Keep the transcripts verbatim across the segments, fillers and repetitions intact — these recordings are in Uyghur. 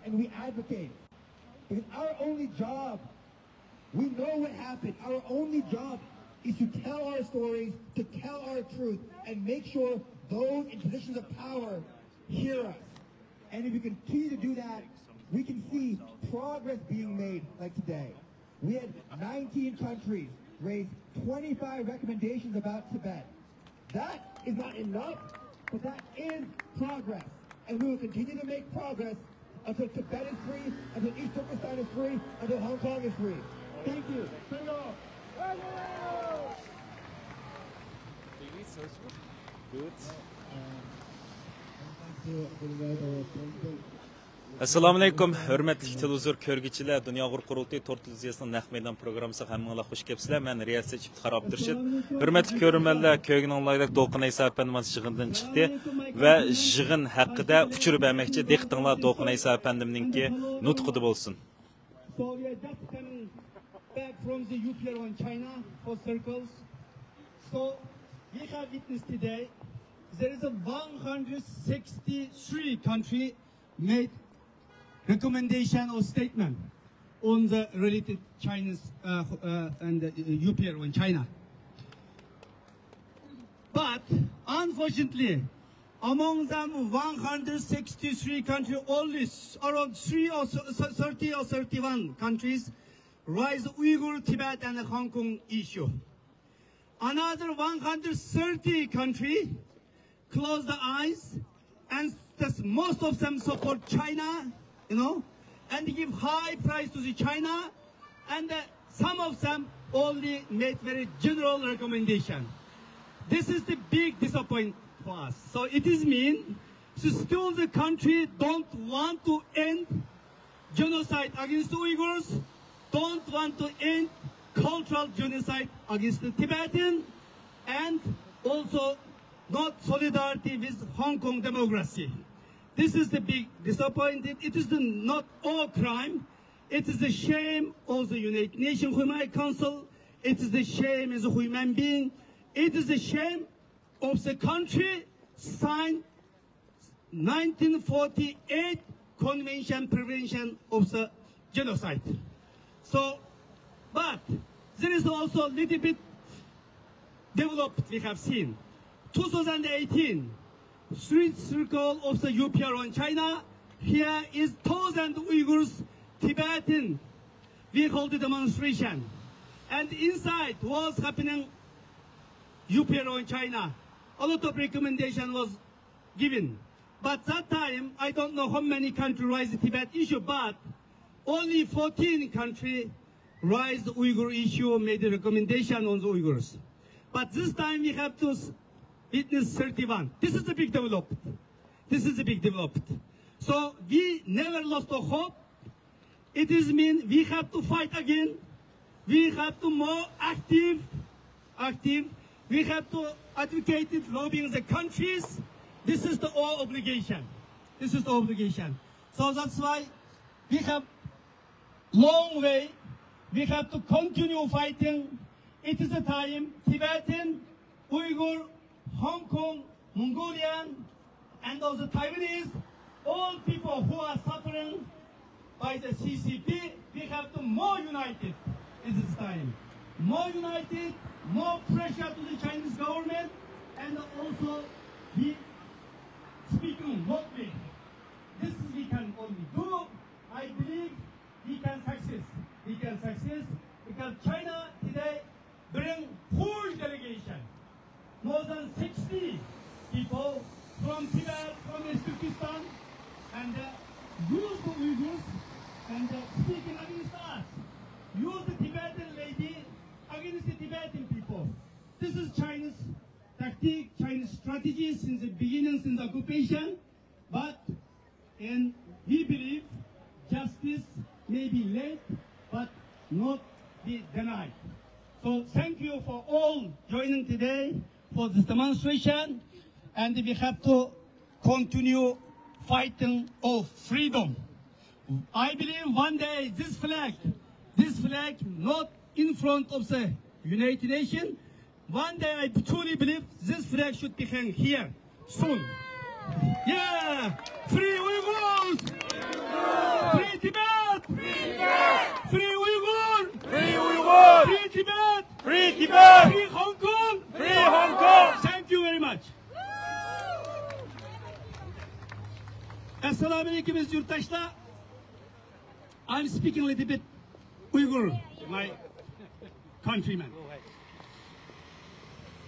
and we advocate. Because our only job, we know what happened. Our only job is to tell our stories, to tell our truth, and make sure those in positions of power hear us. And if we continue to do that, we can see progress being made like today. We had nineteen countries raise twenty-five recommendations about Tibet. That is not enough, but that is progress. And we will continue to make progress until Tibet is free, until East Turkestan is free, until Hong Kong is free. Thank you. ئەسسالامۇئەلەيكۇم، ھۆرمەتلىك تېلېۋىزور كۆرگۈچىلەر، دۇنيا ئۇيغۇر قۇرۇلتىيى تور تېلېۋىزىيەسىنىڭ نەق مەيدان پروگراممىسىغا ھەممىڭلار خۇش كەپسىلەر. مەن رىياسەتچى ئىپتىخار ئابدۇرېشىت. ھۆرمەتلىك كۆرۈرمەنلەر، كۆرگىنىڭلاردەك دولقۇن ئەيسا ئەپەندىمىز يىغىندىن چىقتى ۋە يىغىن ھەققىدە ئۇچۇر بەرمەكچى. دىققىتىڭلار دولقۇن ئەيسا ئەپەندىمنىڭكى نۇتقىدا بولسۇن. So we are just coming back from the U P R one China for circles. So we have witnessed today there is a one hundred sixty-three country made recommendation or statement on the related China's uh, uh, and the U P R one China. But unfortunately, among them one hundred sixty-three countries, only around three or thirty or thirty-one countries raise Uyghur, Tibet and Hong Kong issue. Another one hundred thirty countries close the eyes, and most of them support China, you know, and give high price to the China, and uh, some of them only made very general recommendation. This is the big disappointment for us. So it is mean, so still the country don't want to end genocide against the Uyghurs, don't want to end cultural genocide against the Tibetan, and also not solidarity with Hong Kong democracy. This is the big disappointment. It is the not all crime. It is the shame of the United Nations Human Rights Council. It is the shame as a human being. It is the shame of the country signed nineteen forty-eight Convention Prevention of the Genocide. So, but there is also a little bit developed we have seen. two thousand eighteen, street circle of the U P R one China, here is thousand Uyghurs, Tibetan, we hold the demonstration. And inside was happening U P R one China. A lot of recommendation was given. But that time, I don't know how many countries raised the Tibet issue, but only fourteen countries raised the Uyghur issue, made a recommendation on the Uyghurs. But this time we have to witness thirty-one. This is the big development. This is the big development. So we never lost the hope. It is mean we have to fight again. We have to more active, active. We have to advocate it, lobbying the countries. This is the our obligation. This is the obligation. So that's why we have long way. We have to continue fighting. It is the time Tibetan, Uyghur, Hong Kong, Mongolian, and also Taiwanese, all people who are suffering by the C C P, we have to more united in this time. More united, more pressure to the Chinese government, and also be speaking loudly. This is we can only do. I believe we can success. We can success because China today bring huge delegation, more than sixty people from Tibet, from Uzbekistan, and uh, use the Uyghurs and uh, speaking against us. Use the Tibetan lady against the Tibetan people. This is China's tactic, China's strategy since the beginning, since the occupation. But, and we believe justice may be late, but not be denied. So thank you for all joining today for this demonstration, and we have to continue fighting of freedom. I believe one day this flag, this flag not in front of the United Nations, one day I truly believe this flag should be hung here soon. Yeah! Free Uyghurs! Tibet! Free Tibet! Free Hong Kong! Free Hong Kong! Thank you very much. Assalamu alaikum, yurttaşlar. I'm speaking a little bit Uyghur, my countrymen.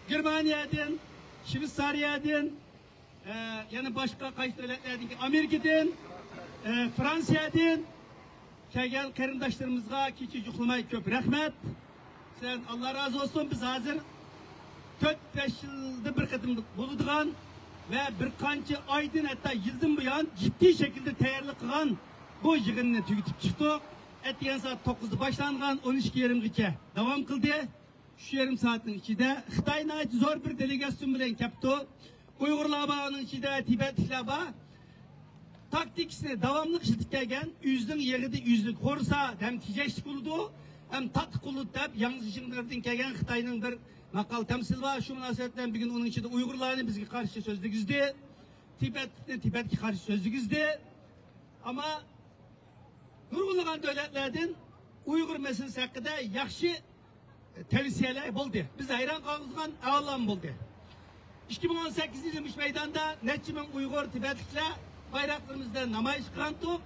Germaniyadin, Şveysariyadin, ئە، يەنە باشقا قايسى دۆلەتلەردىن، ئامېرىكىدىن، ئە، فرانسىيەدىن كەلگەن قېرىنداشلىرىمىزغا كېچە يوقلىماي كۆپ رەھمەت. سەن ئاللا رازى بولسۇن، بىز ھازىر تۆت بەش يىلدا بىر قېتىم بولىدىغان ۋە بىر قانچە ئايدىن، ھەتتا يىلدىن بۇيان جىددىي شەكىلدە تەييارلىق قىلغان بۇ يىغىننى تۈگىتىپ چىقتۇق. ئەتىگەن سائەت توققۇزدا باشلانغان، ئون ئىككى يېرىمگىچە داۋام قىلدى. ئۈچ يېرىم سائەتنىڭ ئىچىدە خىتاي ناھايىتى زور بىر دېلېگاتسىيون بىلەن كەپتۇ. ئۇيغۇرلار بار، ئۇنىڭ ئىچىدە تىبەتلىكلەر بار. تاكتىكىسىنى داۋاملىق ئىشلىتىپ كەلگەن، ئۆزىنىڭ يېغىدە ئۆزىنى قورۇسا، ھەم تېجەشلىك بولىدۇ، ھەم تاتلىق بولىدۇ دەپ، ياڭزى شىڭدېردىن كەلگەن خىتاينىڭ بىر ماقال تەمسىلى بار. شۇ مۇناسىۋەت بىلەن بۈگۈن ئۇنىڭ ئىچىدە ئۇيغۇرلارنى بىزگە قارشى سۆزلىگۈزدى، تىبەتلىكنى تىبەتكە قارشى سۆزلىگۈزدى. ئەمما نۇرغۇنلىغان دۆلەتلەردىن ئۇيغۇر مەسىلىسى ھەققىدە ياخشى تەۋسىيەلەر بولدى. بىز ھەيران قالغۇزغان ئەھۋاللارمۇ بولدى. ئىككى مىڭ ئون سەككىزىنچى يىلى مۇشۇ مەيداندا نەچچە مىڭ ئۇيغۇر تىبەتلىكلەر بايراقلىرىمىز بىلەن نامايىش قىلغانتۇق.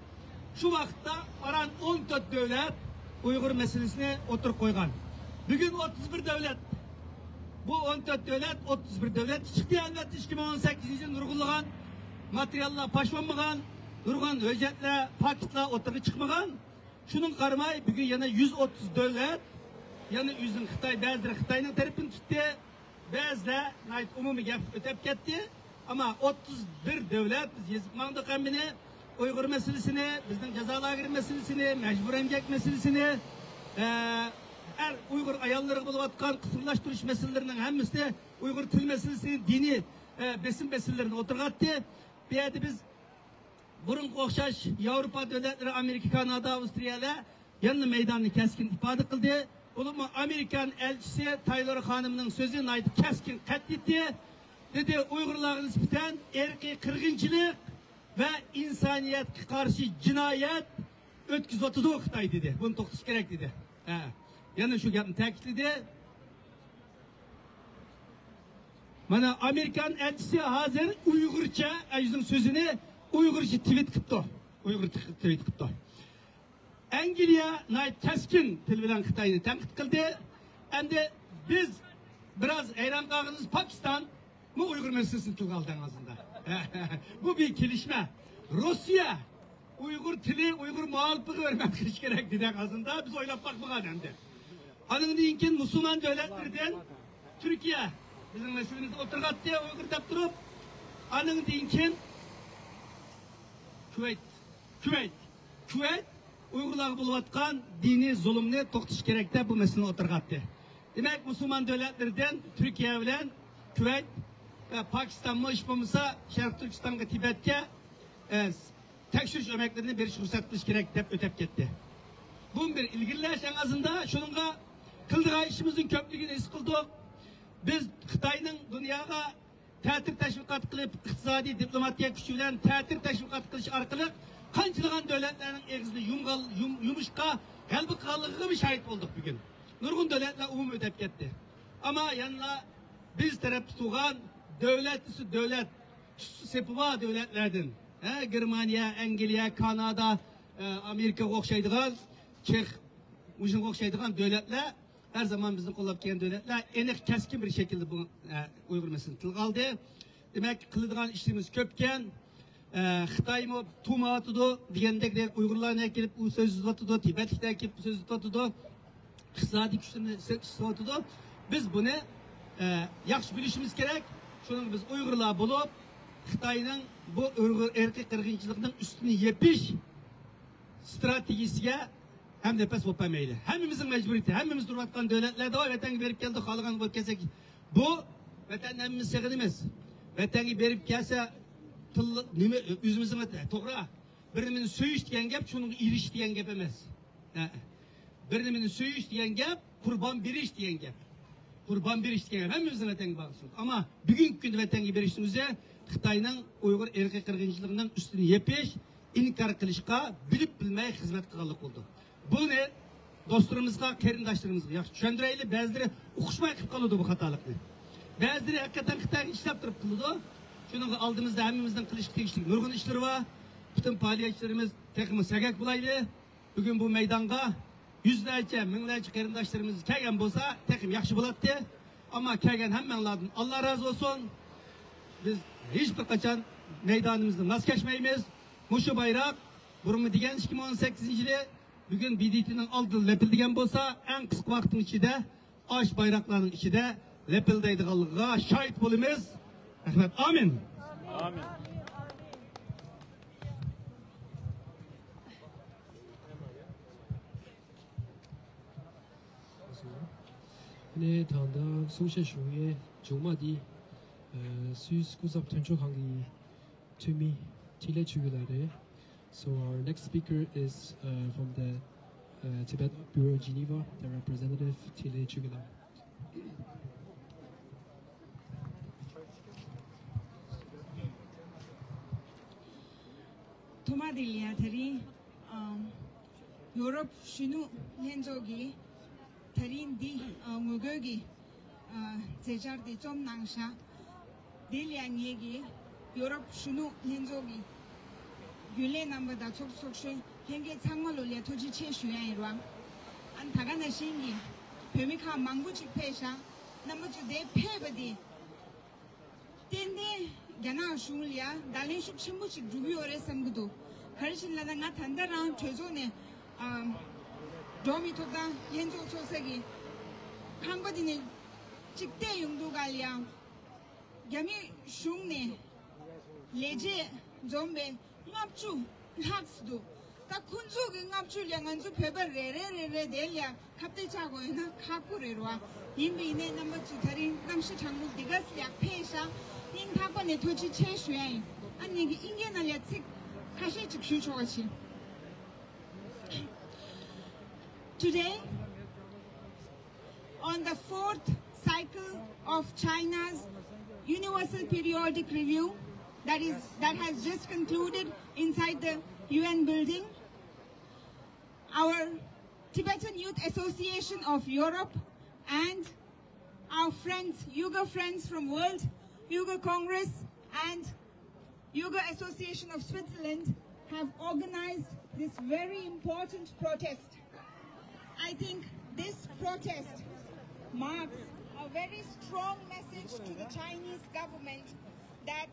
شۇ ۋاقىتتا ئاران ئون تۆت دۆلەت ئۇيغۇر مەسىلىسىنى ئوتتۇرىغا قويغان. بۈگۈن ئوتتۇز بىر دۆلەت، بۇ ئون تۆت دۆلەت ئوتتۇز بىر دۆلەتكە چىقتى. ئەلۋەتتە، ئىككى مىڭ ئون سەككىزىنچى يىل نۇرغۇنلىغان ماتېرىياللار پاش بولمىغان، نۇرغۇن ھۆججەتلەر، پاكىتلار ئوتتۇرىغا چىقمىغان. شۇنىڭغا قارىماي، بۈگۈن يەنە يۈز ئوتتۇز دۆلەت، يەنە ئۆزىنىڭ خىتاي، بەزىلىرى خىتاينىڭ تەرىپىنى تۇتتى، بەزىلەر ناھايىتى ئومۇمىي گەپ ئۆتەپ كەتتى. ئەمما ئوتتۇز بىر دۆلەت، بىز يېزىپ ماڭدۇق ھەممىنى، ئۇيغۇر مەسىلىسىنى، بىزنىڭ جازا لاگېرى مەسىلىسىنى، مەجبۇرىي ئەمگەك مەسىلىسىنى، ئە، ئەر، ئۇيغۇر ئاياللىرىغا بولۇۋاتقان قىسىرلاشتۇرۇش مەسىلىلىرىنىڭ ھەممىسىنى، ئۇيغۇر تىل مەسىلىسىنى، دىنىي، ئە، بېسىم مەسىلىلىرىنى ئوتتۇرىغا ئاتتى. بۇ يەردە بىز بۇرۇنقىغا ئوخشاش ياۋروپا دۆلەتلىرى، ئامېرىكا، كانادا، ئاۋسترىيەلەر يەنىلا مەيداننى كەسكىن ئىپادە قىلدى. بولۇپمۇ ئامېرىكان ئەلچىسى تايلور خانىمنىڭ سۆزى ناھايىتى كەسكىن، قەتئىيتى. دېدى، ئۇيغۇرلارغا نىسبەتەن ئىرقىي قىرغىنچىلىق ۋە ئىنسانىيەتكە قارشى جىنايەت ئۆتكۈزۈۋاتىدۇ خىتاي، دېدى. بۇنى توختىتىش كېرەك، دېدى. ھە. يەنە شۇ گەپنى تەكىتلىدى. مانا، ئامېرىكان ئەلچىسى ھازىر ئۇيغۇرچە، ئۆزىنىڭ سۆزىنى ئۇيغۇرچە تىۋىت قىپتۇ. ئۇيغۇرچە تىۋىت قىپتۇ. ئەنگلىيە ناھايىتى كەسكىن تىل بىلەن خىتاينى تەنقىد قىلدى. ئەمدى بىز بىراز ھەيران قالغىنىمىز، پاكىستانمۇ ئۇيغۇر مەسىلىسىنى تىلغا ئالدى ئەڭ ئازىندا. بۇ بىر كېلىشمە. روسىيە ئۇيغۇر تىلى، ئۇيغۇر مائارىپىغا ھۆرمەت قىلىش كېرەك دېدى ئەڭ ئازىندا. بىز ئويلاپ باقمىغان ئەمدى. ئانىڭدىن كېيىن مۇسۇلمان دۆلەتلىرىدىن تۈركىيە بىزنىڭ مەسىلىمىزنى ئوتتۇرىغا ئاتتى، ئۇيغۇر دەپ تۇرۇپ. ئانىڭدىن كېيىن كۇۋەيت، كۇۋەيت، كۇۋەيت ئۇيغۇرلارغا بولۇۋاتقان دىنىي زۇلۇمنى توختىتىش كېرەك دەپ بۇ مەسىلىنى ئوتتۇرىغا ئاتتى. دېمەك، مۇسۇلمان دۆلەتلىرىدىن تۈركىيە بىلەن كۇۋەيت ۋە پاكىستانمۇ ھېچ بولمىسا شەرقىي تۈركىستانغا، تىبەتكە، ئە، تەكشۈرۈش ئەمەكلىرىنى بېرىشكە رۇخسەت قىلىش كېرەك دەپ ئۆتەپ كەتتى. بۇ بىر ئىلگىرىلەش ئەڭ ئازىندا. شۇنىڭغا قىلىدىغان ئىشىمىزنىڭ كۆپلۈكىنى ھېس قىلدۇق. بىز خىتاينىڭ دۇنياغا تەتۈر تەشۋىقات قىلىپ، ئىقتىسادىي، دىپلوماتىيە كۈچى بىلەن تەتۈر تەشۋىقات قىلىش ئارقىلىق قانچىلىغان دۆلەتلەرنىڭ ئېغىزىنى يۇمغان-، يۇم-، يۇمۇشقا غەلىبە قىلغانلىقىغا بىز شاھىت بولدۇق بۈگۈن. نۇرغۇن دۆلەتلەر ئومۇمىي ئۆتەپ كەتتى. ئەمما يەنىلا بىز تەرەپتە تۇرغان دۆلەت، دۆلەت، تۈز سېپى بار دۆلەتلەردىن، ھە، گېرمانىيە، ئەنگلىيە، كانادا، ئە، ئامېرىكىغا ئوخشايدىغان، چېخ، مۇشۇنىڭغا ئوخشايدىغان دۆلەتلەر ھەر زامان بىزنى قوللاپ كەلگەن دۆلەتلەر ئېنىق، كەسكىن بىر شەكىلدە بۇ، ئە، ئۇيغۇر مەسىلىسىنى تىلغا ئالدى. دېمەك، قىلىدىغان ئىشلىرىمىز كۆپكەن. ئە، خىتايمۇ توۋماۋاتىدۇ دېگەندەك، ئۇيغۇرلارنى ئەكېلىپ ئۇ سۆز يۈزۈۋاتىدۇ، تىبەتلىكلەر ئەكېلىپ سۆز يۈزۈۋاتىدۇ، ئىقتىسادىي كۈچلىرىنى سېتىۋاتىدۇ. بىز بۇنى، ئە، ياخشى بىلىشىمىز كېرەك. شۇنىڭغا بىز ئۇيغۇرلار بولۇپ، خىتاينىڭ بۇ ئۇيغۇر ئىرقىي قىرغىنچىلىقنىڭ ئۈستىنى يېپىش ستراتېگىيىسىگە ھەم نەپەس بولۇپ بەرمەيلى. ھەممىمىزنىڭ مەجبۇرىيىتى، ھەممىمىز تۇرۇۋاتقان دۆلەتلەردە ۋەتەنگە بېرىپ كەلدۇق، خالىغان بولۇپ كەلسەك، بۇ ۋەتەننى ھەممىمىز سېغىنىمىز. ۋەتەنگە بېرىپ كەلسە، تىل-، نېمە، ئۆزىمىزنىڭ ۋەتىنى، توغرا. بىر نېمىنى سۆيۈش دېگەن گەپ شۇنىڭغا ئېرىشىش دېگەن گەپ ئەمەس. ھە. بىر نېمىنى سۆيۈش دېگەن گەپ قۇربان بېرىش دېگەن گەپ. قۇربان بېرىش دېگەن گەپ ھەممىمىزنىڭ ۋەتەنگە بارغۇسى. ئەمما بۈگۈنكى كۈندە ۋەتەنگە بېرىشنىڭ ئۆزى خىتاينىڭ ئۇيغۇر ئىرقىي قىرغىنچىلىقىنىڭ ئۈستىنى يېپىش، ئىنكار قىلىشقا بىلىپ بىلمەي خىزمەت قىلغانلىق بولىدۇ. بۇنى دوستلىرىمىزغا، قېرىنداشلىرىمىزغا ياخشى چۈشەندۈرەيلى. بەزىلىرى ئۇقۇشماي قېلىپ قالىدۇ بۇ خاتالىقنى. بەزىلىرى ھەقىقەتەن خىتايغا ئىشلەپ تۇرۇپ قىلىدۇ. شۇنىڭغا ئالدىمىزدا ھەممىمىزنىڭ قىلىشقا تېگىشلىك نۇرغۇن ئىشلىرى بار. پۈتۈن پائالىيەتچىلىرىمىز تېخىمۇ سەگەك بولايلى. بۈگۈن بۇ مەيدانغا يۈزلەرچە، مىڭلارچە قېرىنداشلىرىمىز كەلگەن بولسا، تېخىمۇ ياخشى بولاتتى. ئەمما كەلگەن ھەممەڭلاردىن ئاللا رازى بولسۇن. بىز ھېچ بىر قاچان مەيدانىمىزدىن ۋاز كەچمەيمىز. مۇشۇ بايراق بۇرۇنمۇ دېگەن ئىككى مىڭ ئون سەككىزىنچى يىلى، بۈگۈن بى دى تىنىڭ ئالدىدا لەپىلدىگەن بولسا، ئەڭ قىسقا ۋاقىتنىڭ ئىچىدە ئاش بايراقلارنىڭ ئىچىدە لەپىلدەيدىغانلىقىغا شاھىت بولىمىز. رەھمەت. ئامىن. ئامىن. 네, 다음다 숭ܫ ܫܘܝ ܓܘ ܡܐ ܕܝ ܣܘܝܣ ܟܘܣ ܐܦ ܬܘܢ ܟܘ ܟܢܓܝ ܬܘܡܝ ܬܝܠܐ ܟܘ ܓܘ ܠܪܐ. So our next speaker is uh, from the uh, Tibet Bureau Geneva, the representative ܬܝܠܐ ܟܘ ܓܘ ܠܪܐ. ཐོག་མ་དེ་ལ་ཡ་ད་རིང་ཡོ་རོབ་གཞོན་ནུ་ལྷན་ཚོགས་ཀྱིས་ད་རིང་འདི་ངོ་རྒོལ་གྱི་མཛད་འཆར་འདི་རྩོམ་གནང་ཤག་དེ་ལ་ཡ་ངེད་ཀྱིས་ཡོ་རོབ་གཞོན་ནུ་ལྷན་ཚོགས་ཀྱི་རྒྱུན་ལས་རྣམ་པ་དང་ཚོགས་ཚོགས་གཞོན་ལྷན་རྒྱས་ཚང་མ་ལོ་ལ་ཡ་ཐུགས་རྗེ་ཆེ་ཞུ་ཡ་ཡིན་རོགས། ཨ་ནི་ད་ག་ནང་བཞིན་གྱི་བོད་མི་ཁག་མང་པོ་ཅིག་ཕེབས་ཤག་རྣམ་པ་ཚོ་དེ་ཕེབས་པ་དེ། ཏན་ཏན་རྒྱ་ནག་གཞུང་ལ་ཡ་བརྡ་ལན་ཤུགས་ཆེན་པོ་ཅིག་འགྲོ་གི་ཡོད་རེད་བསམ་གི་འདུག་ག་རེ་བྱས་ལབ་ན་ང་ད་ལྟ་རང་གྲོས་ཚོགས་ནས་ཨ་འགྲོ་བ་མིའི་ཐོབ་ཐང་ལྷན་ཚོགས་ཚོགས་ས་གི་ཁང་པ་དེ་ནས་ཅིག་བལྟས་ཡོང་དུས་ག་ལ་ཡ་རྒྱ་མི་གཞུང་ནས་ལས་བྱེད་འཛོམས་པའི་ལྔ་བཅུ་ལྷག་ཙམ་འདུག་ད་ཁོང་ཚོ་གི་ལྔ་བཅུ་ལ་ང་ཚོ་བོད་པ་རེ་རེ་རེ་རེ་དེ་ལ་ཁ་གཏད་བཅག་དགོས་ཡོད་ན་ཁག་པོ་རེད་རོ། ཡིན་པ་ཡིན་ནའི་རྣམ་པ་ཚོ་ད་རིང་གནམ་གཤིས་གྲང་མོ་འདི་ག་ལ་ཕེབས་ཤག་སྙིང་ཐག་པ་ནས་ཐུགས་རྗེ་ཆེ་ཞུ་ཡ་ཡིན། ཨ་ནི་ངེད་ཀྱི་ཨིན་སྐད་ནང་ལ་ཚིག་ཁ་ཤས་ཅིག་ཞུ་ཆོག་པ་བྱེད། Today, on the fourth cycle of China's Universal Periodic Review that is that has just concluded inside the U N building, our Tibetan Youth Association of Europe and our friends, Uyghur friends from World Uyghur Congress and Uyghur Association of Switzerland have organized this very important protest. I think this protest marks a very strong message to the Chinese government that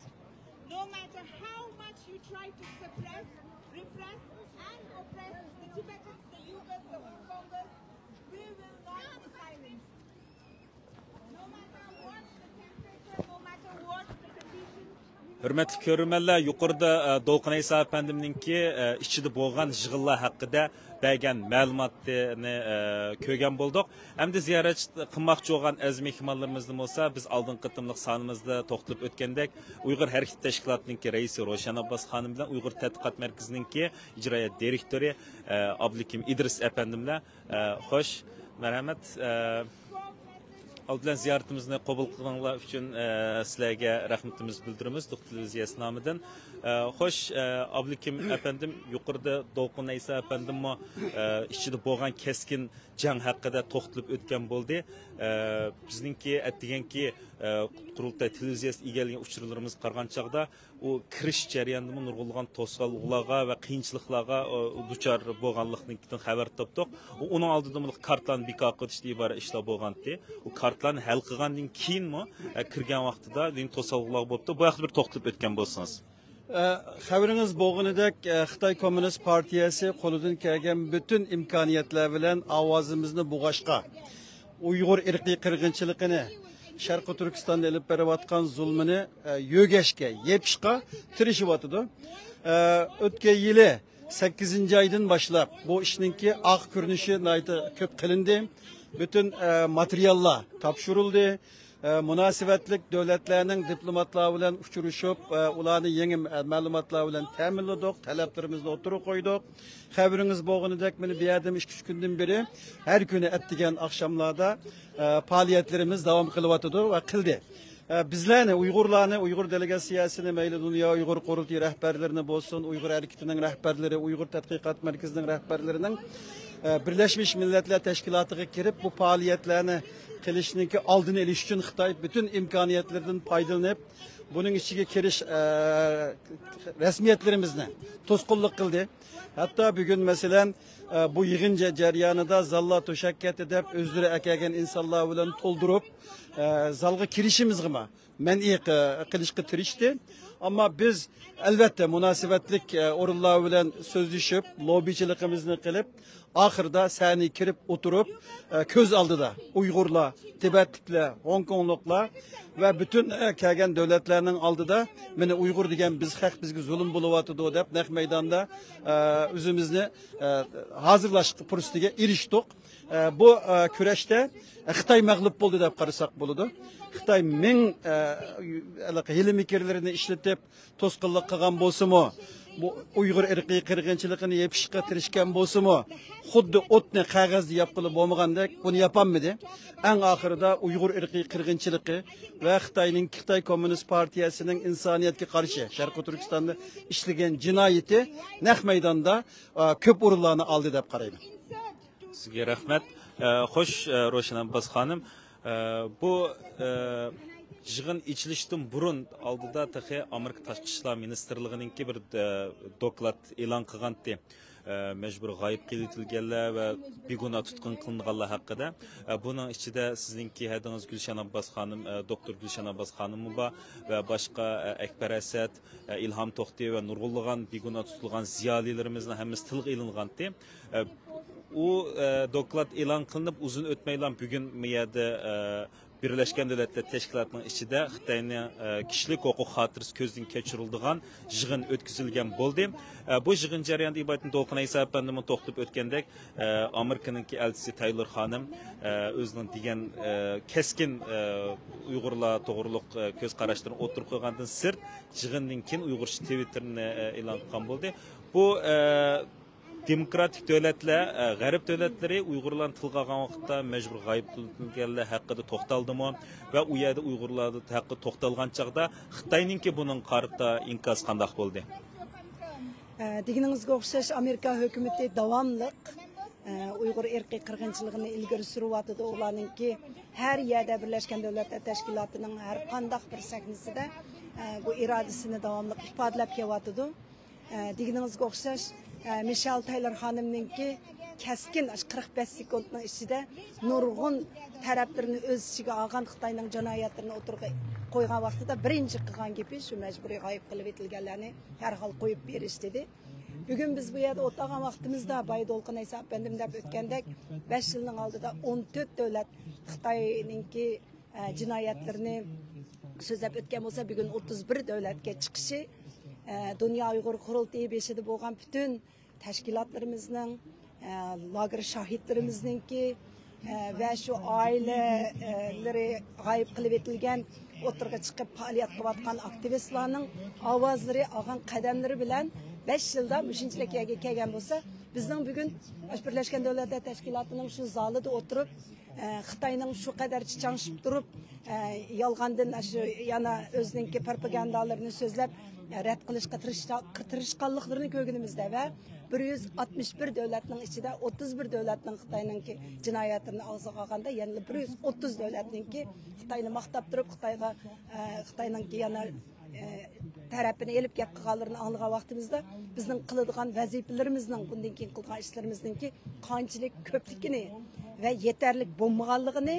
no matter how much you try to suppress, repress, and oppress the Tibetans, the Uyghurs, the Hong Kongers, we will not be silent. No matter what the temperature, no matter what the condition, ھۆرمەتلىك كۆرۈرمەنلەر، يۇقىرىدا دولقۇن ئەيسا ئەپەندىمنىڭكى ئىچىدە بولغان يىغىنلار ھەققىدە بەرگەن مەلۇماتىنى كۆرگەن بولدۇق. ئەمدى زىيارەت قىلماقچى بولغان ئەزىز مېھمانلىرىمىزنى بولسا بىز ئالدىنقى قېتىملىق سانىمىزدا توختىلىپ ئۆتكەندەك ئۇيغۇر ھەرىكىتى تەشكىلاتىنىڭكى رەئىسى روشەن ئابباس خانىم بىلەن ئۇيغۇر تەتقىقات مەركىزىنىڭكى ئىجرائىيە دىرېكتورى ئابلىكىم ئىدرىس ئەپەندىم بىلەن خوش، مەرھەمەت. ئالدى بىلەن زىيارىتىمىزنى قوبۇل قىلغىنىڭلار ئۈچۈن سىلەرگە رەھمىتىمىزنى بىلدۈرىمىز تۇخ تېلېۋىزىيەسى نامىدىن. خوش، ئابلىكىم ئەپەندىم، يۇقىرىدا دولقۇن ئەيسا ئەپەندىممۇ ئىچىدە بولغان كەسكىن جەڭ ھەققىدە توختىلىپ ئۆتكەن بولدى. بىزنىڭكى ئەتىگەنكى قۇرۇلتاي تېلېۋىزىيەسىدە ئىگىلىگەن ئۇچۇرلىرىمىزغا قارىغان چاغدا، ئۇ كىرىش جەريانىدىمۇ نۇرغۇنلىغان توسالغۇلارغا ۋە قىيىنچىلىقلارغا دۇچار بولغانلىقىدىن خەۋەر تاپتۇق. ئۇنىڭ ئالدىدىمۇ كارتىلارنى بىكار قىلىشتىن ئىبارەت ئىشلار بولغانتى. ئۇ كارتىلارنى ھەل قىلغاندىن كېيىنمۇ كىرگەن ۋاقتىدا توسالغۇلار بوپتۇ. بۇ ھەقتە بىر توختىلىپ ئۆتكەن بولسىڭىز. خەۋىرىڭىز بولغىنىدەك، خىتاي كوممۇنىست پارتىيەسى قولىدىن كەلگەن پۈتۈن ئىمكانىيەتلەر بىلەن ئاۋازىمىزنى بۇغاشقا، ئۇيغۇر ئىرقىي قىرغىنچىلىقىنى شەرقىي تۈركىستاندا ئېلىپ بېرىۋاتقان زۇلمىنى يۆگەشكە، يېپىشقا تىرىشىۋاتىدۇ. ئۆتكەن يىلى سەككىزىنچى ئايدىن باشلاپ بۇ ئىشنىڭكى ئارقا كۆرۈنۈشى ناھايىتى كۆپ قىلىندى. پۈتۈن ماتېرىياللار تاپشۇرۇلدى. مۇناسىۋەتلىك دۆلەتلەرنىڭ دىپلوماتلار بىلەن ئۇچرىشىپ، ئۇلارنى يېڭى مەلۇماتلار بىلەن تەمىنلىدۇق، تەلەپلىرىمىزنى ئوتتۇرىغا قويدۇق. خەۋىرىڭىز بولغىنىدەك، مانا بۇ يەردىمۇ ئىككى ئۈچ كۈندىن بېرى ھەر كۈنى ئەتىگەن ئاخشاملاردا پائالىيەتلىرىمىز داۋام قىلىۋاتىدۇ ۋە قىلدى. بىزلەرنى، ئۇيغۇرلارنى، ئۇيغۇر دېلېگاتسىيەسىنى، مەيلى دۇنيا ئۇيغۇر قۇرۇلتىيى رەھبەرلىرىنى بولسۇن، ئۇيغۇر ھەرىكىتىنىڭ رەھبەرلىرى، ئۇيغۇر تەتقىقات مەركىزىنىڭ رەھبەرلىرىنىڭ ئە، بىرلەشمىش مىللەتلەر تەشكىلاتىغا كىرىپ، بۇ پائالىيەتلەرنى قىلىشنىڭكى ئالدىنى ئېلىش ئۈچۈن خىتاي پۈتۈن ئىمكانىيەتلىرىدىن پايدىلىنىپ، بۇنىڭ ئىچىگە كىرىش، ئە، رەسمىيەتلىرىمىزنى توسقۇنلۇق قىلدى. ھەتتا بۈگۈن، مەسىلەن، ئە، بۇ يىغىن جە-، جەريانىدا زاللار توشاپ كەتتى دەپ، ئۆزلىرى ئەكەلگەن ئىنسانلار بىلەن تولدۇرۇپ، ئە، زالغا كىرىشىمىزغىمۇ مەنئى قى-، قىلىشقا تىرىشتى. ئەمما بىز، ئەلۋەتتە، مۇناسىۋەتلىك، ئە، ئورۇنلار بىلەن سۆزلىشىپ، لوببىچىلىقىمىزنى قىلىپ، ئاخىرىدا سەھنىگە كىرىپ ئولتۇرۇپ، ئە، كۆز ئالدىدا ئۇيغۇرلار، تىبەتلىكلەر، ھوڭكوڭلۇقلار ۋە پۈتۈن، ئە، كەلگەن دۆلەتلەرنىڭ ئالدىدا، مانا، ئۇيغۇر دېگەن بىز، خەق بىزگە زۇلۇم بولۇۋاتىدۇ دەپ، نەق مەيداندا، ئە، ئۆزىمىزنى، ئە، ھازىرلاش پۇرسىتىگە ئېرىشتۇق. ئە، بۇ، ئە، كۈرەشتە، ئە، خىتاي مەغلۇپ بولدى دەپ قارىساق بولىدۇ. خىتاي مىڭ، ئە، ھىيلە-مىكىرلىرىنى ئىشلىتىپ، توسقۇنلۇق قىلغان بولسىمۇ، بۇ ئۇيغۇر ئىرقىي قىرغىنچىلىقىنى يېپىشقا تىرىشقان بولسىمۇ، خۇددى ئوتنى قەغەزدە ياپقىلى بولمىغاندەك، بۇنى ياپالمىدى. ئەڭ ئاخىرىدا ئۇيغۇر ئىرقىي قىرغىنچىلىقى ۋە خىتاينىڭ، خىتاي كوممۇنىست پارتىيەسىنىڭ ئىنسانىيەتكە قارشى، شەرقىي تۈركىستاندا ئىشلىگەن جىنايىتى نەق مەيداندا، ئا، كۆپ ئورۇنلارنى ئالدى دەپ قارايمەن. سىزگە رەھمەت. ئە، خوش، ئە، روشەن ئابباس خانىم. ئە، بۇ، ئە، يىغىن ئېچىلىشتىن بۇرۇن ئالدىدا تېخى ئامېرىكا تاشقى ئىشلار مىنىستىرلىقىنىڭكى بىر، ئە، دوكلات ئېلان قىلغانتى. ئە، مەجبۇرىي غايىب قېلىۋېتىلگەنلەر ۋە بىگۇناھ تۇتقۇن قىلىنغانلار ھەققىدە. ئە، بۇنىڭ ئىچىدە سىزنىڭكى ھەدىڭىز گۈلشەن ئابباس خانىم، ئە، دوكتور گۈلشەن ئابباس خانىممۇ بار ۋە باشقا، ئە، ئەكبەر ئەسەت، ئە، ئىلھام توختى ۋە نۇرغۇنلىغان بىگۇناھ تۇتۇلغان زىيالىيلىرىمىزنىڭ ھەممىسى تىلغا ئېلىنغانتى. ئە، ئۇ، ئە، دوكلات ئېلان قىلىنىپ ئۇزۇن ئۆتمەيلا بۈگۈن بۇ يەردە، ئە، بىرلەشكەن دۆلەتلەر تەشكىلاتىنىڭ ئىچىدە خىتاينىڭ، ئە، كىشىلىك ھوقۇق خاتىرىسى كۆزدىن كەچۈرۈلىدىغان يىغىن ئۆتكۈزۈلگەن بولدى. ئە، بۇ يىغىن جەريانىدا ئىبادىتىن دولقۇن ئەيسا ئەپەندىمۇ توختىلىپ ئۆتكەندەك، ئە، ئامېرىكىنىڭكى ئەلچىسى تايلور خانىم، ئە، ئۆزىنىڭ دېگەن، ئە، كەسكىن، ئە، ئۇيغۇرلار توغرۇلۇق، ئە، كۆز قاراشلىرىنى ئوتتۇرىغا قويغاندىن سىرت، يىغىندىن كېيىن ئۇيغۇرچە تىۋىتتېرنى، ئە، ئېلان قىلغان بولدى. بۇ، ئە، دېموكراتىك دۆلەتلەر، ئە، غەرب دۆلەتلىرى ئۇيغۇرلارنى تىلغا ئالغان ۋاقىتتا مەجبۇرىي غايىب قىلىنغانلار ھەققىدە توختالدىمۇ ۋە ئۇ يەردە ئۇيغۇرلار ھەققىدە توختالغان چاغدا خىتاينىڭكى بۇنىڭغا قارىتا ئىنكاسى قانداق بولدى؟ ئە، دېگىنىڭىزگە ئوخشاش، ئامېرىكا ھۆكۈمىتى داۋاملىق، ئە، ئۇيغۇر ئىرقىي قىرغىنچىلىقىنى ئىلگىرى سۈرۈۋاتىدۇ. ئۇلارنىڭكى ھەر يەردە بىرلەشكەن دۆلەتلەر تەشكىلاتىنىڭ ھەر قانداق بىر سەھنىسىدە، ئە، بۇ ئىرادىسىنى داۋاملىق ئىپادىلەپ كېلىۋاتىدۇ. ئە، دېگىنىڭىزگە ئوخشاش، ئە، مىشېل تايلور خانىمنىڭكى كەسكىن، ئاشۇ قىرىق بەش سېكۇنتنىڭ ئىچىدە نۇرغۇن تەرەپلىرىنى ئۆز ئىچىگە ئالغان خىتاينىڭ جىنايەتلىرىنى ئوتتۇرىغا قويغان ۋاقتىدا بىرىنچى قىلغان گېپى شۇ مەجبۇرىي غايىب قىلىۋېتىلگەنلەرنى ھەرھال قويۇپ بېرىش دېدى. بۈگۈن بىز بۇ يەردە ئولتۇرغان ۋاقتىمىزدا بايا دولقۇن ئەيسا ئەپەندىم دەپ ئۆتكەندەك، بەش يىلنىڭ ئالدىدا ئون تۆت دۆلەت خىتاينىڭكى، ئە، جىنايەتلىرىنى سۆزلەپ ئۆتكەن بولسا، بۈگۈن ئوتتۇز بىر دۆلەتكە چىقىشى، ئە، دۇنيا ئۇيغۇر قۇرۇلتىيى بېشىدا بولغان پۈتۈن تەشكىلاتلىرىمىزنىڭ، ئە، لاگېر شاھىتلىرىمىزنىڭكى، ئە، ۋە شۇ ئائىلىلىرى غايىب قىلىۋېتىلگەن، ئوتتۇرىغا چىقىپ پائالىيەت قىلىۋاتقان ئاكتىۋىستلارنىڭ ئاۋازلىرى، ئالغان قەدەملىرى بىلەن بەش يىلدا مۇشۇنچىلىك يەرگە كەلگەن بولسا، بىزنىڭ بۈگۈن مۇشۇ بىرلەشكەن دۆلەتلەر تەشكىلاتىنىڭ شۇ زالىدا ئولتۇرۇپ، ئە، خىتاينىڭ شۇ قەدەر چىچاڭشىپ تۇرۇپ، ئە، يالغاندىن ئاشۇ يەنە ئۆزىنىڭكى پروپاگاندالىرىنى سۆزلەپ، ئە، رەت قىلىشقا تىرىشچا-، تىرىشقانلىقلىرىنى كۆرگىنىمىزدە ۋە بىر يۈز ئاتمىش بىر دۆلەتنىڭ ئىچىدە ئوتتۇز بىر دۆلەتنىڭ خىتاينىڭكى جىنايەتلىرىنى ئاغزىغا ئالغاندا، يەنىلا بىر يۈز ئوتتۇز دۆلەتنىڭكى خىتاينى ماختاپ تۇرۇپ، خىتايغا، ئە، خىتاينىڭكى يەنە، ئە، تەرەپىنى ئېلىپ گەپ قىلغانلىرىنى ئاڭلىغان ۋاقتىمىزدا، بىزنىڭ قىلىدىغان ۋەزىپىلىرىمىزنىڭ، بۇندىن كېيىن قىلغان ئىشلىرىمىزنىڭكى قانچىلىك كۆپلۈكىنى ۋە يېتەرلىك بولمىغانلىقىنى،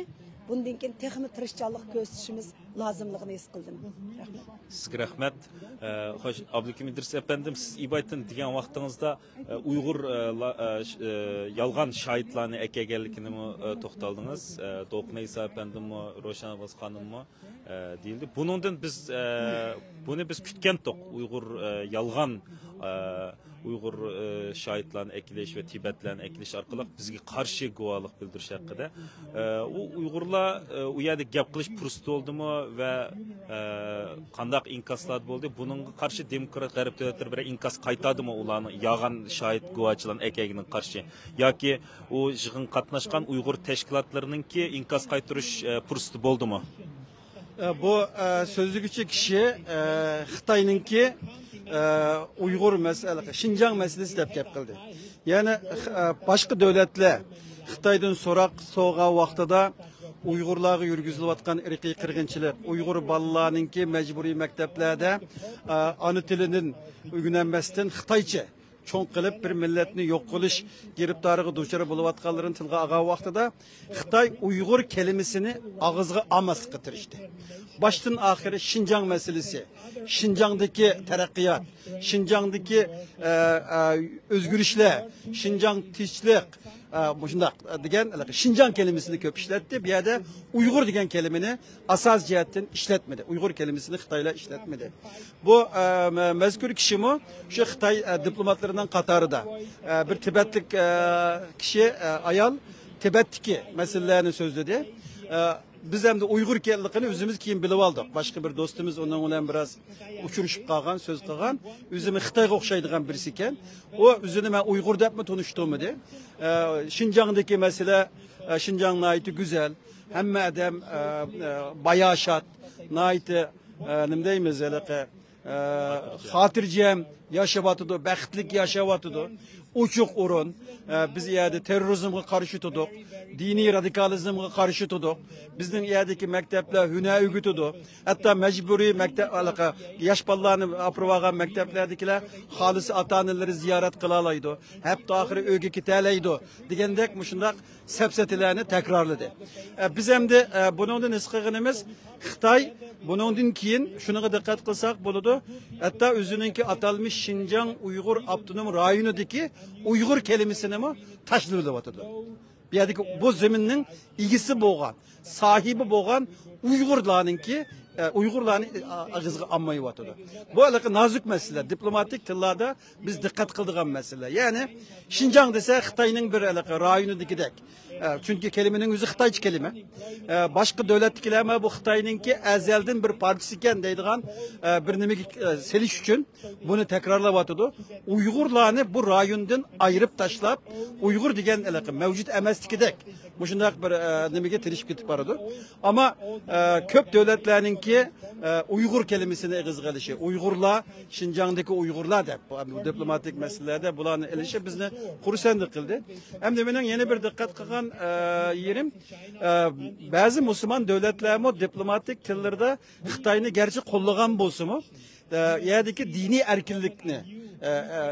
بۇندىن كېيىن تېخىمۇ تىرىشچانلىق كۆرسىتىشىمىز لازىملىقىنى ھېس قىلدىم. رەھمەت. سىزگە رەھمەت. ئە، خوش، ئابلىكىم ئىدرىس ئەپەندىم، سىز ئىبايتىن دېگەن ۋاقتىڭىزدا، ئە، ئۇيغۇر، ئە، لا-، ئە، ش-، ئە، يالغان شاھىتلارنى ئەكەلگەنلىكىنىمۇ، ئە، توختالدىڭىز. ئە، دولقۇن ئەيسا ئەپەندىممۇ، روشەن ئابباس خانىممۇ، ئە، دېيىلدى. بۇنىڭدىن بىز، ئە، بۇنى بىز كۈتكەنتۇق. ئۇيغۇر، ئە، يالغان، ئە، ئۇيغۇر، ئە، شاھىتلارنى ئەكېلىش ۋە تىبەتلەرنى ئەكېلىش ئارقىلىق بىزگە قارشى گۇۋاھلىق بىلدۈرۈش ھەققىدە. ئە، ئۇ ئۇيغۇرلار، ئە، ئۇ يەردە گەپ قىلىش پۇرسىتى بولدىمۇ ۋە، ئە، قانداق ئىنكاسلار بولدى؟ بۇنىڭغا قارشى دېموكرات غەرب دۆلەتلىرى بىرەر ئىنكاس قايتاردىمۇ ئۇلارنىڭ يالغان شاھىت گۇۋاچىلارنى ئەكەلگىنىگە قارشى؟ ياكى ئۇ يىغىنغا قاتناشقان ئۇيغۇر تەشكىلاتلىرىنىڭكى ئىنكاس قايتۇرۇش، ئە، پۇرسىتى بولدىمۇ؟ ئە، بۇ، ئە، سۆزلىگۈچى كىشى، ئە، خىتاينىڭكى، ئە، ئۇيغۇر مەسىلە، شىنجاڭ مەسىلىسى دەپ گەپ قىلدى. يەنى، ئە، باشقا دۆلەتلەر خىتايدىن سوراق سورىغان ۋاقتىدا ئۇيغۇرلارغا يۈرگۈزۈلۈۋاتقان ئىرقىي قىرغىنچىلىق، ئۇيغۇر بالىلارنىڭكى مەجبۇرىي مەكتەپلەردە، ئە، ئانا تىلىدىن ئۆگىنەلمەستىن خىتايچە چوڭ قىلىپ بىر مىللەتنى يوق قىلىش گىرىپتارىغا دۇچار بولۇۋاتقانلىرىنى تىلغا ئالغان ۋاقتىدا، خىتاي ئۇيغۇر كەلىمىسىنى ئاغزىغا ئالماسلىققا تىرىشتى. باشتىن ئاخىرى شىنجاڭ مەسىلىسى، شىنجاڭدىكى تەرەققىيات، شىنجاڭدىكى، ئە، ئە، ئۆزگىرىشلەر، شىنجاڭ تىنچلىق، ئە، مۇشۇنداق دېگەن شىنجاڭ كەلىمىسىنى كۆپ ئىشلەتتى. بۇ يەردە ئۇيغۇر دېگەن كەلىمىنى ئاساسىي جەھەتتىن ئىشلەتمىدى. ئۇيغۇر كەلىمىسىنى خىتايلار ئىشلەتمىدى. بۇ، ئە، مە-، مەزكۇر كىشىمۇ شۇ خىتاي، ئە، دىپلوماتلىرىنىڭ قاتارىدا، ئە، بىر تىبەتلىك، ئە، كىشى، ئە، ئايال تىبەتتىكى مەسىلىلەرنى سۆزلىدى. ئە، بىز ئەمدى ئۇيغۇر ئىكەنلىكىنى ئۆزىمىز كېيىن بىلىۋالدۇق. باشقا بىر دوستىمىز ئۇنىڭ بىلەن بىراز ئۇچرىشىپ قالغان، سۆز قىلغان. ئۆزىمۇ خىتايغا ئوخشايدىغان بىرسى ئىكەن. ئۇ ئۆزىنى مەن ئۇيغۇر دەپمۇ تونۇشتۇرمىدى. ئە، شىنجاڭدىكى مەسىلە، ئە، شىنجاڭ ناھايىتى گۈزەل. ھەممە ئادەم، ئە، ئە، باياشات، ناھايىتى، ئە، نېمە دەيمىز، ھېلىقى، ئە، خاتىرجەم ياشاۋاتىدۇ، بەختلىك ياشاۋاتىدۇ. ئوچۇق ئورۇن. ئە، بىز ئۇ يەردە تېررورىزمغا قارشى تۇردۇق، دىنىي رادىكالىزمغا قارشى تۇردۇق. بىزنىڭ ئۇ يەردىكى مەكتەپلەر ھۈنەر ئۆگىتىدۇ. ھەتتا مەجبۇرىي مەكتەپ، ھېلىقى ياش بالىلارنى ئاپىرىۋالغان مەكتەپلەردىكىلەر خالىسا ئاتا-ئانىلىرى زىيارەت قىلالايدۇ. ھەپتە ئاخىرى ئۆيگە كېتەلەيدۇ دېگەندەك مۇشۇنداق سەپسەتىلەرنى تەكرارلىدى. ئە، بىز ئەمدى، ئە، بۇنىڭدىن ھېس قىلغىنىمىز، خىتاي بۇنىڭدىن كېيىن شۇنىڭغا دىققەت قىلساق بولىدۇ، ھەتتا ئۆزىنىڭكى ئاتالمىش شىنجاڭ ئۇيغۇر ئاپتونوم رايونىدىكى ئۇيغۇر كەلىمىسىنىمۇ تاشلىۋېلىۋاتىدۇ. بۇ يەردىكى بۇ زېمىننىڭ ئىگىسى بولغان، ساھىبى بولغان ئۇيغۇرلارنىڭكى، ئە، ئۇيغۇرلارنى، ئە، ئېغىزغا ئالمايۋاتىدۇ. بۇ ھېلىقى نازۇك مەسىلە. دىپلوماتىك تىللاردا بىز دىققەت قىلىدىغان مەسىلە. يەنى شىنجاڭ دېسە خىتاينىڭ بىر ھېلىقى رايونىدىكىدەك. ئە، چۈنكى كەلىمىنىڭ ئۆزى خىتايچە كەلىمە. ئە، باشقا دۆلەتتىكىلەر مانا بۇ خىتاينىڭكى ئەزەلدىن بىر پارچىسى ئىكەن دەيدىغان، ئە، بىر نېمىگە، ئە، سېلىش ئۈچۈن بۇنى تەكرارلاۋاتىدۇ. ئۇيغۇرلارنى بۇ رايوندىن ئايرىپ تاشلاپ، ئۇيغۇر دېگەن ھېلىقى مەۋجۇت ئەمەستىكىدەك مۇشۇنداق بىر، ئە، نېمىگە تىرىشىپ كېتىپ بارىدۇ. ئەمما، ئە، كۆپ دۆلەتلەرنىڭكى، ئە، ئۇيغۇر كەلىمىسىنى ئېغىزغا ئېلىشى، ئۇيغۇرلار، شىنجاڭدىكى ئۇيغۇرلار دەپ، بۇ دىپلوماتىك مەسىلىلەردە بۇلارنى ئېلىشى بىزنى خۇرسەن قىلدى. ئەمدى مېنىڭ يەنە بىر دىققەت قىلغان، ئە، يېرىم، ئە، بەزى مۇسۇلمان دۆلەتلەرمۇ دىپلوماتىك تىللىرىدا خىتاينى گەرچە قوللىغان بولسىمۇ، ئە، يەردىكى دىنىي ئەركىنلىكنى، ئە، ئە،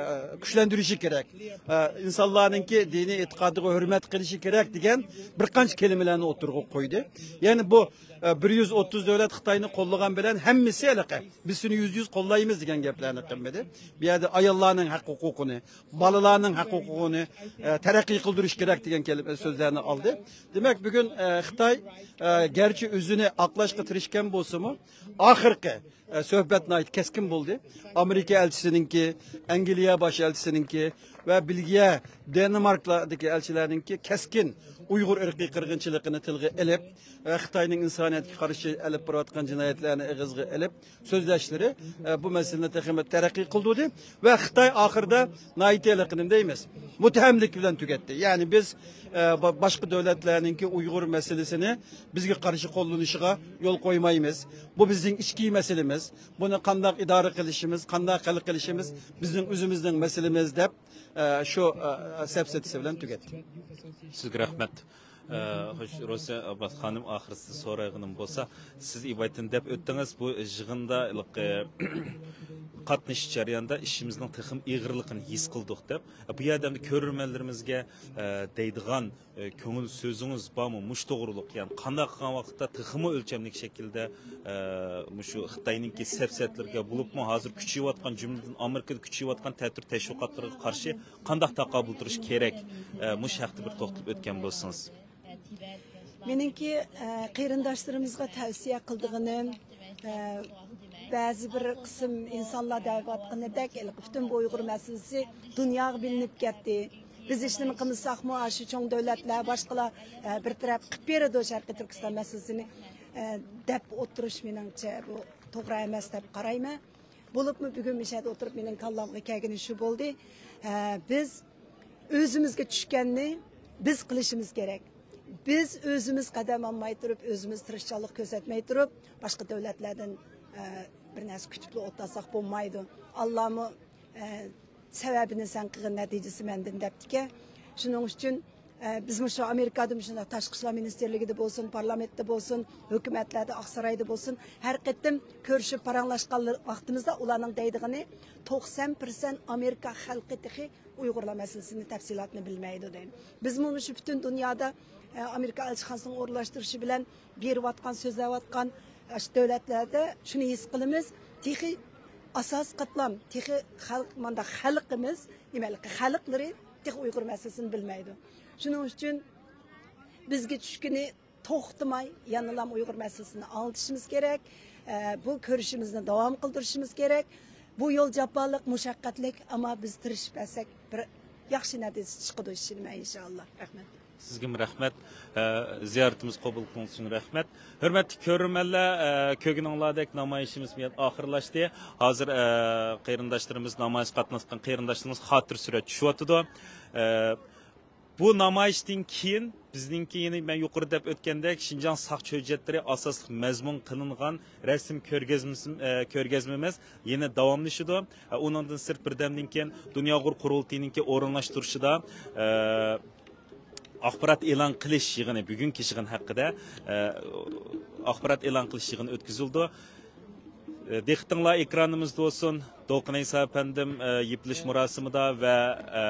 كۈچلەندۈرۈشى كېرەك. ئە، ئىنسانلارنىڭكى دىنىي ئېتىقادىغا ھۆرمەت قىلىشى كېرەك دېگەن بىر قانچە كەلىمىلەرنى ئوتتۇرىغا قويدى. يەنى بۇ، ئە، بىر يۈز ئوتتۇز دۆلەت خىتاينى قوللىغان بىلەن ھەممىسى ھېلىقى، بىز سېنى يۈزدە يۈز قوللايمىز دېگەن گەپلەرنى قىلمىدى. بۇ يەردە ئاياللارنىڭ ھەق ھوقۇقىنى، بالىلارنىڭ ھەق ھوقۇقىنى، ئە، تەرەققىي قىلدۇرۇش كېرەك دېگەن كەلىمە، سۆزلەرنى ئالدى. دېمەك، بۈگۈن، ئە، خىتاي، ئە، گەرچە ئۆزىنى ئاقلاشقا تىرىشكەن بولسىمۇ، ئاخىرقى، ئە، سۆھبەت ناھايىتى كەسكىن بولدى. ئامېرىكا ئەلچىسىنىڭكى، ئەنگلىيە باش ئەلچىسىنىڭكى ۋە بېلگىيە، دېنماركلاردىكى ئەلچىلەرنىڭكى كەسكىن ئۇيغۇر ئىرقىي قىرغىنچىلىقىنى تىلغا ئېلىپ، ئە، خىتاينىڭ ئىنسانىيەتكە قارشى ئېلىپ بارىۋاتقان جىنايەتلەرنى ئېغىزغا ئېلىپ، سۆزلەشلىرى، ئە، بۇ مەسىلىنى تېخىمۇ تەرەققىي قىلدۇردى ۋە خىتاي ئاخىرىدا ناھايىتى ھېلىقى نېمە دەيمىز، مۇتتەھەملىك بىلەن تۈگەتتى. يەنى بىز، ئە، با-، باشقا دۆلەتلەرنىڭكى ئۇيغۇر مەسىلىسىنى بىزگە قارشى قوللىنىشىغا يول قويمايمىز. بۇ بىزنىڭ ئىچكى مەسىلىمىز. بۇنى قانداق ئىدارە قىلىشىمىز، قانداق ھەل قىلىشىمىز بىزنىڭ ئۆزىمىزنىڭ مەسىلىمىز دەپ، ئە، شۇ، ئە، سەپسەتىسى بىلەن تۈگەتتى. سىزگە رەھمەت. ئە، خوش، روسىيە ئابلەت خانىم، ئاخىرسىدا سورايدىغىنىم بولسا، سىز ئىبايىتىن دەپ ئۆتتىڭىز، بۇ يىغىندا ھېلىقى قاتنىشىش جەريانىدا ئىشىمىزنىڭ تېخىمۇ ئېغىرلىقىنى ھېس قىلدۇق دەپ. بۇ يەردە ئەمدى كۆرۈرمەنلىرىمىزگە، ئە، دەيدىغان، ئە، كۆڭۈل سۆزىڭىز بارمۇ مۇشۇ توغرۇلۇق؟ يەنى قانداق قىلغان ۋاقىتتا تېخىمۇ ئۆلچەملىك شەكىلدە، ئە، مۇشۇ خىتاينىڭكى سەپسەتىلىرىگە بولۇپمۇ ھازىر كۈچىيىۋاتقان، جۈملىدىن ئامېرىكىدا كۈچىيىۋاتقان تەتۈر تەشۋىقاتلىرىغا قارشى قانداق تاقابىل تۇرۇش كېرەك؟ ئە، مۇشۇ ھەقتە بىر توختىلىپ ئۆتكەن بولسىڭىز. مېنىڭكى، ئە، قېرىنداشلىرىمىزغا تەۋسىيە قىلىدىغىنىم، ئە، بەزى بىر قىسىم ئىنسانلار دەۋاتقىنىدەك، پۈتۈن بۇ ئۇيغۇر مەسىلىسى دۇنياغا بىلىنىپ كەتتى. بىز ھېچنېمە قىلمىساقمۇ، ئاشۇ چوڭ دۆلەتلەر، باشقىلار، ئە، بىر تەرەپ قىلىپ بېرىدۇ شەرقىي تۈركىستان مەسىلىسىنى، ئە، دەپ ئولتۇرۇش مېنىڭچە بۇ توغرا ئەمەس دەپ قارايمەن. بولۇپمۇ بۈگۈن مۇشۇ يەردە ئولتۇرۇپ مېنىڭ كاللامغا كەلگىنى شۇ بولدى. ئە، بىز ئۆزىمىزگە چۈشكەننى بىز قىلىشىمىز كېرەك. بىز ئۆزىمىز قەدەم ئالماي تۇرۇپ، ئۆزىمىز تىرىشچانلىق كۆرسەتمەي تۇرۇپ، باشقا دۆلەتلەردىن، ئە، بىر نەرسە كۈتۈپلا ئولتۇرساق بولمايدۇ. ئاللامۇ، ئە، سەۋەبىنى سەن قىلغىن، نەتىجىسى مەندىن دەپتىكەن. شۇنىڭ ئۈچۈن، ئە، بىزمۇ شۇ ئامېرىكادا مۇشۇنداق تاشقى ئىشلار مىنىستىرلىكىدە بولسۇن، پارلامېنتتا بولسۇن، ھۆكۈمەتلەردە، ئاقسارايدا بولسۇن، ھەر قېتىم كۆرۈشۈپ پاراڭلاشقان ۋاقتىمىزدا ئۇلارنىڭ دەيدىغىنى، توقسان پىرسەنت ئامېرىكا خەلقى تېخى ئۇيغۇرلار مەسىلىسىنى تەپسىلاتىنى بىلمەيدۇ دەيدۇ. بىزمۇ مۇشۇ پۈتۈن دۇنيادا، ئە، ئامېرىكا ئەلچىخانىسىنىڭ ئورۇنلاشتۇرۇشى بىلەن بېرىۋاتقان، سۆزلەۋاتقان ئاشۇ دۆلەتلەردە شۇنى ھېس قىلىمىز، تېخى ئاساسىي قاتلام، تېخى خەلق، مانداق خەلقىمىز، نېمە، خەلقلىرى تېخى ئۇيغۇر مەسىلىسىنى بىلمەيدۇ. شۇنىڭ ئۈچۈن بىزگە چۈشكىنى توختىماي يەنىلام ئۇيغۇر مەسىلىسىنى ئاڭلىتىشىمىز كېرەك. ئە، بۇ كۈرىشىمىزنى داۋام قىلدۇرۇشىمىز كېرەك. بۇ يول جاپالىق، مۇشەققەتلىك، ئەمما بىز تىرىشىپ بەرسەك، بىر ياخشى نەتىجە چىقىدۇ ئىشىنىمەن، ئىنشائاللا. رەھمەت. سىزگىمۇ رەھمەت. ئە، زىيارىتىمىز قوبۇل قىلغىنىڭ ئۈچۈن رەھمەت. ھۆرمەتلىك كۆرۈرمەنلەر، ئە، كۆرگىنىڭلاردەك نامايىشىمىز بۇ يەردە ئاخىرلاشتى. ھازىر، ئە، قېرىنداشلىرىمىز، نامايىشقا قاتناشقان قېرىنداشلىرىمىز خاتىرە سۈرەت چۈشۈۋاتىدۇ. ئە، بۇ نامايىشتىن كېيىن بىزنىڭكى، يەنە مەن يۇقىرىدا دەپ ئۆتكەندەك، شىنجاڭ ساقچى ھۆججەتلىرى ئاساسلىق مەزمۇن قىلىنغان رەسىم كۆرگەزمىسى، ئە، كۆرگەزمىمىز يەنە داۋاملىشىدۇ. ئە، ئۇنىڭدىن سىرت، بىردەمدىن كېيىن دۇنيا ئۇيغۇر قۇرۇلتىيىنىڭكى ئورۇنلاشتۇرۇشىدا، ئە، ئاخبارات ئېلان قىلىش يىغىنى، بۈگۈنكى يىغىن ھەققىدە، ئە، ئاخبارات ئېلان قىلىش يىغىنى ئۆتكۈزۈلىدۇ. ئە، دىققىتىڭلار ئېكرانىمىزدا بولسۇن، دولقۇن ئەيسا ئەپەندىم، ئە، يېپىلىش مۇراسىمىدا ۋە، ئە،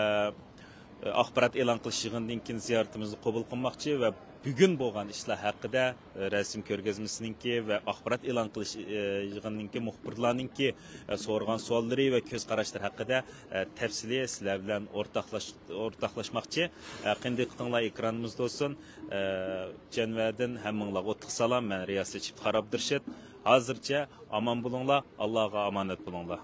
ئاخبارات ئېلان قىلىش يىغىنىدىن كېيىن زىيارىتىمىزنى قوبۇل قىلماقچى ۋە بۈگۈن بولغان ئىشلار ھەققىدە، ئە، رەسىم كۆرگەزمىسىنىڭكى ۋە ئاخبارات ئېلان قىلىش، ئە، يىغىنىنىڭكى مۇخبىرلارنىڭكى، ئە، سورىغان سوئاللىرى ۋە كۆز قاراشلىرى ھەققىدە، ئە، تەپسىلىي سىلەر بىلەن ئورتاقلاش-، ئورتاقلاشماقچى. ئە، قېنى دىققىتىڭلار ئېكرانىمىزدا بولسۇن. ئە، جەنۋەدىن ھەممىڭلارغا ئوتلۇق سالام. مەن رىياسەتچى ئىپتىخار ئابدۇرېشىت. ھازىرچە ئامان بولۇڭلار، ئاللاغا ئامانەت بولۇڭلار.